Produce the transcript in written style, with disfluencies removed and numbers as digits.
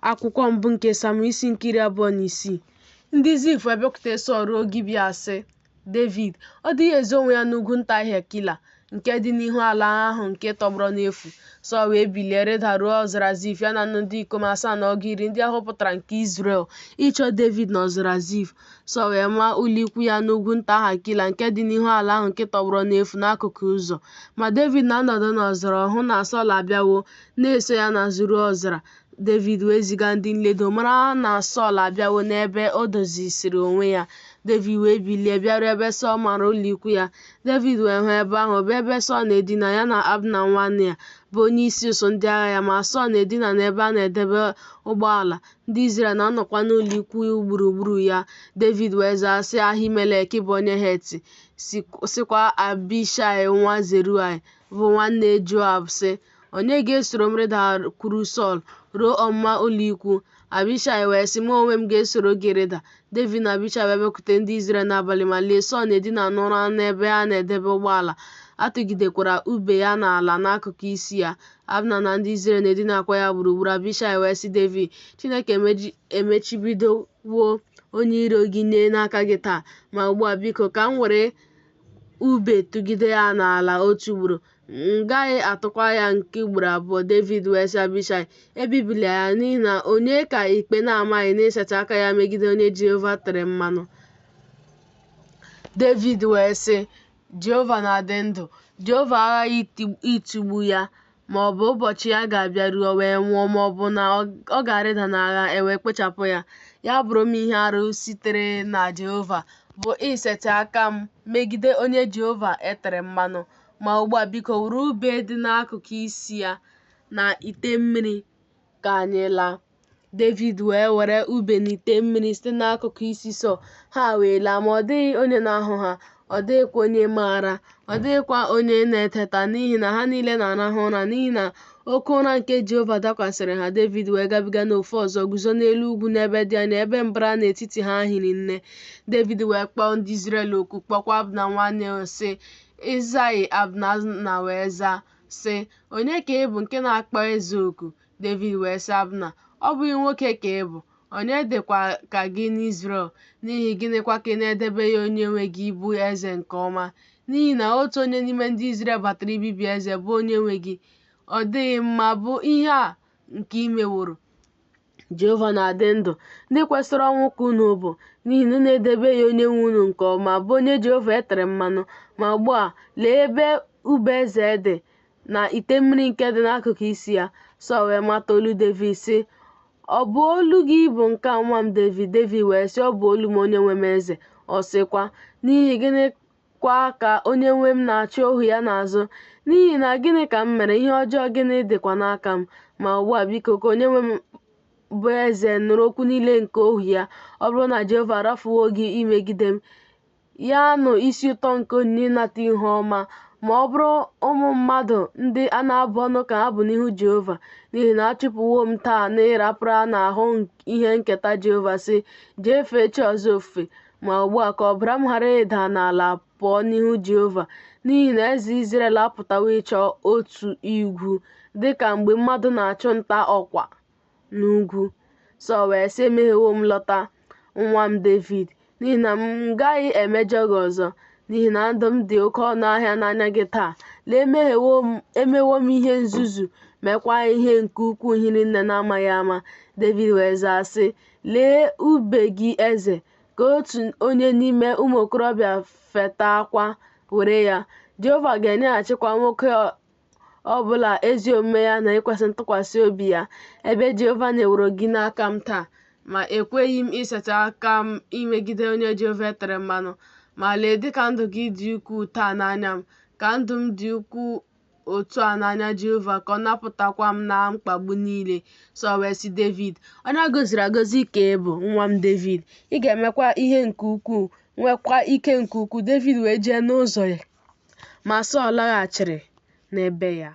Akwụkwọ mbụ nke Samuel isi nke 26. Ndị Zif wee bịakwute Sọl ruo Gibea, sị Devid, Ọ dịghị ezo onwe ya n'ugwu nta Hakila, nke dị n'ihu ala ahụ nke tọgbọrọ n'efu? Sọl wee bilie rịda ruo ọzara Zif, ya na nnu ndị ikom asaa na ọgụ iri ndị a họpụtara nke Izrel, ịchọ Devid n'ọzara Zif. Sọl wee maa ụlọikwu ya n'ugwu nta Hakila nke dị n'ihu ala ahụ nke tọgbọrọ n'efu n'akụkụ ụzọ. Ma Devid na-anọdụ n'ọzara, ọ hụ na Sọl abịawo, na-eso ya n'azụ ruo ọzara. Devid wee ziga ndị nledo, mara na Sọl abịawo n'ebe o dozisịrị onwe ya. Devid wee bilie bịaruo ebe Sọl mara ụlọikwu ya. Devid wee hụ ebe ahụ, bụ ebe Sọl na-edina, ya na Abna nwa Nea, bụ onyeisi ụsụụ ndị agha ya. Ma Sọl na-edina n'ebe a na-edebe ụgbọala, ndị Izrel na-anọkwa n'ụlọikwu gburugburu ya. Devid wee zaa sị Ahimelek bụ onye Het, sịkwa Abishaị nwa Zeruaya, bụ nwanne Joab, sị, Onye ga-esoro m rịdakwuru Sọl ruo ọmụma ụlọikwuu? Abishaị wee sị, Mụ onwe m ga-esoro gị rịda. Devid na Abishaị wee bịakwute ndị Izrel n'abalị, ma lee, Sọl na-edina n'ụra n'ebe a na-edebe ụgbọala, a tụgidekwara ube ya n'ala n'akụkụ isi ya. Abna na ndị Izrel na-edinakwa ya gburugburu. Abishaị wee sị Devid, Chineke emechibidowo onye iro gị nye n'aka gị taa. Ma ugbu a, biko, ka m were ube tụgide ya n'ala otu ugboro, m gaghị atụkwa ya nke ugboro abụọ. Devid wee sị Abishaị, Ebibila ya, n'ihi na onye ka ikpe na-amaghị n'ịsetị aka ya megide onye Jehova tere mmanụ? Devid wee sị, Jehova na-adị ndụ, Jehova aghaghị ịtụgbu ya, ma ọ bụ ụbọchị ya ga-abịaru o wee nwụọ, ma ọ bụ na ọ ga-arịda n'agha, e wee kpochapụ ya. Ya bụrụ m ihe arụ sitere na Jehova, bụ isetị aka m megide onye Jehova e tere mmanụ. Ma ugbu a, biko, were ube dị n'akụkụ isi ya na ite mmiri, ka anyị laa. Devid wee were ube na ite mmiri site n'akụkụ isi Sọl, ha wee laa, ma ọ dịghị onye na-ahụ ha, ọ dịghịkwa onye maara, ọ dịghịkwa onye na-eteta, n'ihi na ha niile na-arahụ ụra, n'ihi na oke ụra nke Jehova dakwasịrị ha. Devid wee gabiga n'ofe ọzọ, guzo n'elu ugwu n'ebe dị anya, ebe mbara n'etiti ha hiri nne. Devid wee kpọọ ndị Izrel oku, kpọkwa Abna nwa Nea, sị, Ị zaghị. Abna wee zaa, sị, Onye ka ị bụ nke na-akpọ eze oku? Devid wee sị Abna, Ọ bụghị nwoke ka ị bụ? Onye dịkwa ka gị n'Izrel? N'ihi gịnịkwa ka ị na-edebeghị onyenwe gị bụ eze nke ọma? N'ihi na otu onye n'ime ndị Izrel batara ibibi eze, bụ onyenwe gị. Ọ dịghị mma bụ ihe a nke i meworo. Jehova na-adị ndụ, ndị kwesịrị ọnwụ ka unu bụ, n'ihi na unu edebeghị onyenwe unu nke ọma, bụ onye Jehova e tere mmanụ. Ma ugbu a, lee ebe ube eze dị, na ite mmiri nke dị n'akụkụ isi ya. Sọl wee mata olu Devid, sị, Ọ bụ olu gị bụ nke a, nwa m Devid? Devid wee sị, Ọ bụ olu m, onyenwe m eze. Ọ sịkwa, N'ihi gịnị kwa ka onyenwe m na-achụ ohu ya n'azụ? N'ihi na gịnị ka m mere? Ihe ọjọọ gịnị dịkwa n'aka m? Ma ugbu a, biko, ka onyenwe m bụ eze nụrụ okwu niile nke ohu ya. Ọ bụrụ na Jehova arafuwo gị imegide m, ya nụ isi ụtọ nke onyinye ịnata ihu ọma, ma ọ bụrụ ụmụ mmadụ ndị a na-abụ ọnụ ka ha bụ n'ihu Jehova, n'ihi na achụpụwo m taa na ịrapara n'ahụ ihe nketa Jehova, sị, Jee fee chi ọzọ ofufe. Ma ugbu a ka ọbara m ghara ịda n'ala pụọ n'ihu Jehova, n'ihi na eze Izrel apụtawo ịchọ otu igwu, dị ka mgbe mmadụ na-achụ nta ọkwa n'ugwu. Sọl wee sị, Emehiewo m, lọta, nwa m Devid, n'ihi na m gaghị emejọ gị ọzọ, n'ihi na ndụ m dị oke ọnụ ahịa n'anya gị taa. Lee, emewo m ihe nzuzu, meekwa ihe nke ukwuu hiri nne n'amaghị ama. Devid wee zaa sị, Lee ube gị eze, ka otu onye n'ime ụmụ okorobịa fetakwa were ya. Jehova ga-enyeghachikwa nwoke ọ bụla ezi omume ya na ikwesị ntụkwasị obi ya, ebe Jehova nyeworo gị n'aka m taa, ma ekweghị m isetị aka m imegide onye Jehova e tere mmanụ. Ma lee, dịka ndụ gị dị ukwuu taa n'anya m, ka ndụ m dị ukwuu otu a n'anya Jehova, ka ọ napụtakwa m na mkpagbu niile. Sọl wee sị Devid, Onye a gọziri agọzi ka ị bụ, nwa m Devid, ị ga-emekwa ihe nke ukwuu, nwekwa ike nke ukwuu. Devid wee jee n'ụzọ ya, ma Sọl laghachiri n'ebe ya.